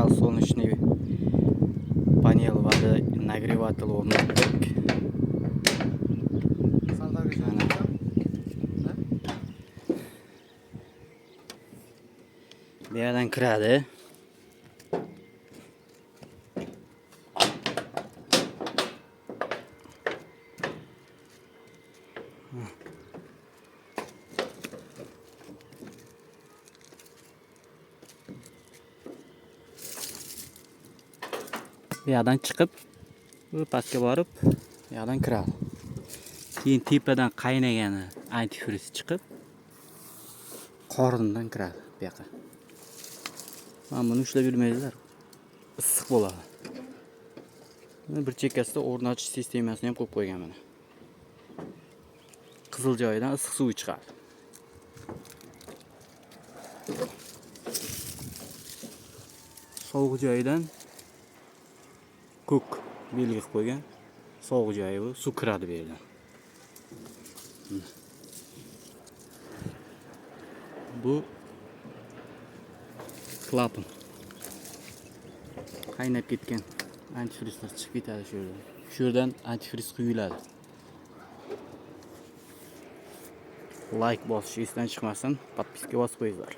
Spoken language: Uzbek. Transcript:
Special солнечный panel водонагреватель o'rnatdik. Sardorga. Mana. Bu yerdan kiradi. Bu yoqdan chiqib, bu pastga borib, bu yoqdan kiradi. Keyin tepadan qaynagani antifriz chiqib, qorindan kiradi bu yoqqa. Mana buni ushlab yurmaysizlar. Issiq bo'ladi. Buni bir chekkasida o'rnatish sistemasini ham qo'yib qo'ygan mana. Qizil joyidan issiq suvi chiqadi. Sovuq joyidan ko'k belgi qilib qo'ygan. Sovuq joyi bu, suv kiradi bu yerdan. Bu klapan. Qaynab ketgan antifrizlar chiqib ketadi shu yerdan. Shu yerdan antifriz quyiladi. Like bosish esdan chiqmasin, podpiska bosib qo'yinglar.